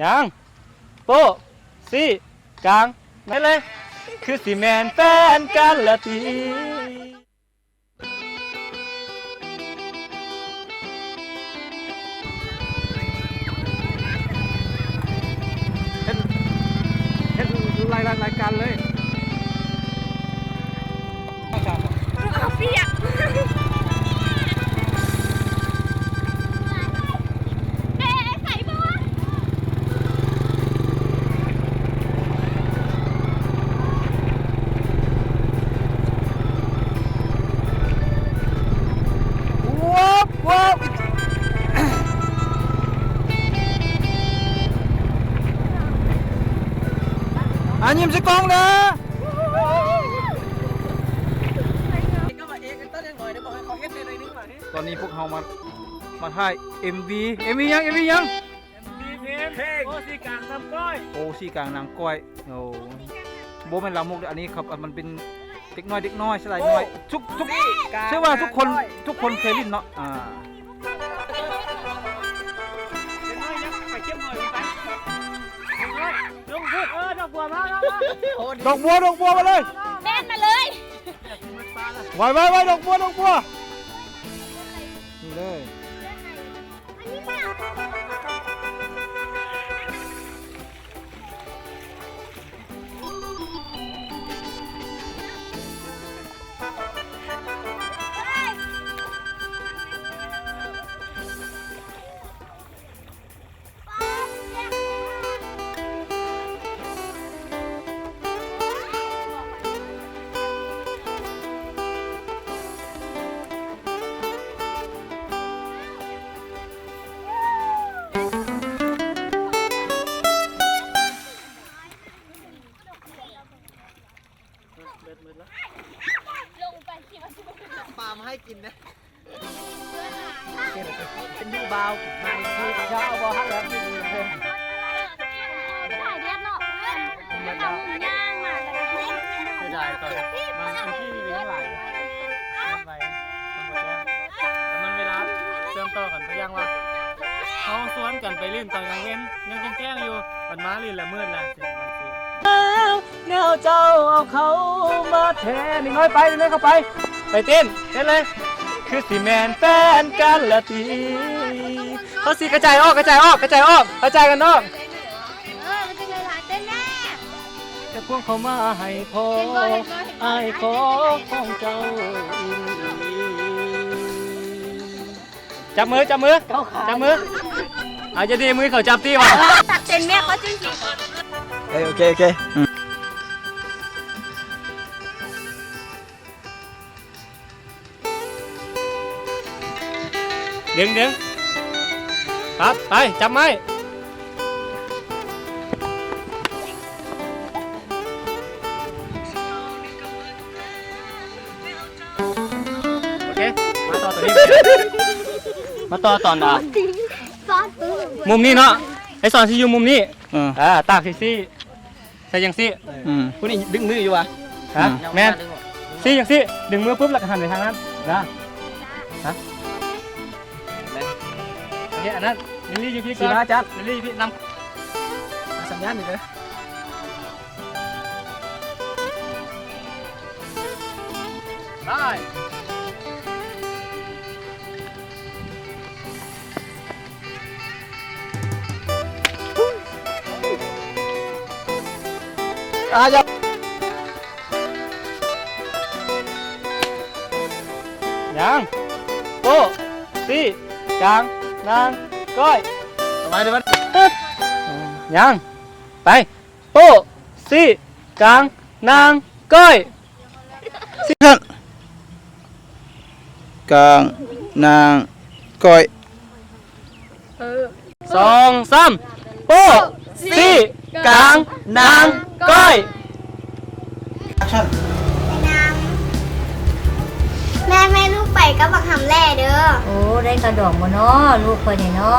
ຍັງ ໂປ້ ຊີ້ ກາງ ແມ່ນເລີຍ ຄືຊິແມ່ນແຟນກັນລະຕິ. ເຮັດ ເຮັດຫຼາຍໆ ລາຍການເລີຍ. ເປີກເປີກປຽກ ແມ່ໃສ່ບໍ່? ວ້າວ ວ້າວ ອ່າ ຍິ້ມໃສ່ກ້ອງເດີ. ຕອນນີ້ພວກເຮົາມາ ມາຖ່າຍເອັມວີ ເອັມວີຫຍັງ ເອັມວີຫຍັງ? ເອັມວີເພງ ໂອ້ ຊີ້ກາງນາງກ້ອຍ ໂອ້ ຊີ້ກາງນາງກ້ອຍ. ໂອ້ ບໍ່ແມ່ນລາມົກເດີ ອັນນີ້ຄັບ ມັນເປັນເດັກນ້ອຍ ເດັກນ້ອຍ ສະໄລນ້ອຍ ໂອ້ ທຸກ ທຸກ ຊີ້ກາງ ເຊື່ອວ່າທຸກຄົນ ນາງກ້ອຍ ທຸກຄົນເຄີຍຫຼິ້ນເນາະ. ອ່າ ເດັກນ້ອຍຍັງໄປເກັບຫອຍໄປ ເດັກນ້ອຍ ລົງພຸ້ນ ເອີ ດອກບົວມາ ດອກບົວ ດອກບົວ ດອກບົວມາເລີຍ ແມ່ນມາເລີຍ ໄວໆໆ ດອກບົວ ດອກບົວ ນີ້ເລີຍ. ເບິດ ເບິດລະ ລົງໄປທີ່ມັນ ປາມາໃຫ້ກິນນະ. ເປັນຜູ້ບ່າວໃໝ່ທີ່ເຈົ້າບໍ່ຮັກແລ້ວ ສາຍແດດເນາະ ເຮົາຫຸ້ມຍ່າງມາແລ້ວ ເສຍດາຍຕອນມາອັນທີ່ມີເລື່ອງຫຼາຍ ໄວ ມັນບໍ່ແຈ້ງ ແລ້ວມັນເວລາເຊື່ອມຕໍ່ກັນໄປຢ່າງວ່າ ເຮົາຊວນກັນໄປຫຼິ້ນຕອນກາງເວັນ ຍັງແຈ້ງໆຢູ່ ມັນມາຫຼິ້ນລະມືດລະ ແນວເຈົ້າເອົາເຂົາມາແທນ. ເດັກນ້ອຍໄປ ເດັກນ້ອຍເຂົ້າໄປ ໄປເຕັ້ນ ເຕັ້ນເລີຍ ຄືຊິແມ່ນແຟນກັນລະຕິ ເຮົາຊິກະຈາຍອອກ ກະຈາຍອອກ ກະຈາຍອອກ ກະຈາຍກັນອອກ ເອີ ມັນຈະຫຼາຍໆ ເຕັ້ນແນ່ ຈະພວງເຂົ້າມາໃຫ້ພໍ ອ້າຍຂໍຂອງເຈົ້າອີ່ຫຼີ. ຈັບມື ຈັບມື ຈັບມື ເອົາ ຢ່າດີມືເຂົາຈັບຕິວ່າ ຕັກເຕັນແມ່ເຂົາຈຶ່ງຊິ ເອີ ໂອເຄ ໂອເຄ ອືມ ດຶງ ດຶງ ປັບ ໄປ ຈັບໄມ້. ໂອເຄ ມາຕໍ່ຕົວນີ້ ມາຕໍ່ຕອນ ອ່າ ຊ້ອນ ມຸມນີ້ເນາະ ໄອ້ສອນຊິຢູ່ມຸມນີ້ ເອີ ອ່າ ຕາກຊີ້ ໃສ່ຈັ່ງຊີ້ ອືມ ຜູ້ນີ້ດຶງມືຢູ່ຫວາ? ຮະ ອືມ ແມ່ນ ຊີ້ຈັ່ງຊີ້ ດຶງມືປຶບ ແລ້ວກໍຫັນໄປທາງນັ້ນນະ ຮະ ໂອເຄ ອັນນັ້ນ ລິລລີຢູ່ພີ້ກ່ອນ ສີມາຈັບ ລິລລີຢູ່ພີ້ນຳ ສັນຍານນີ້ເດີ. ໄປ ອາ ຍັງ ໂປ້ ຊີ້ ກາງ ນາງ ກ້ອຍ ສະບາຍດີ ຍັງ ໄປ. ໂປ້ ຊີ້ ກາງ ນາງ ກ້ອຍ ຊີ້ ກາງ ນາງ ກ້ອຍ ເອີ ສອງ ສາມ ໂປ້ ຊີ້ ກາງ ນາງ ກ້ອຍ ແມ່ ແມ່ ລູກໄປກັບບັກຫຳແຫຼ້ເດີ. ໂອ້ ໄດ້ກະດອງບໍ່ນໍ ລູກຂ້ອຍນີ້ນໍ.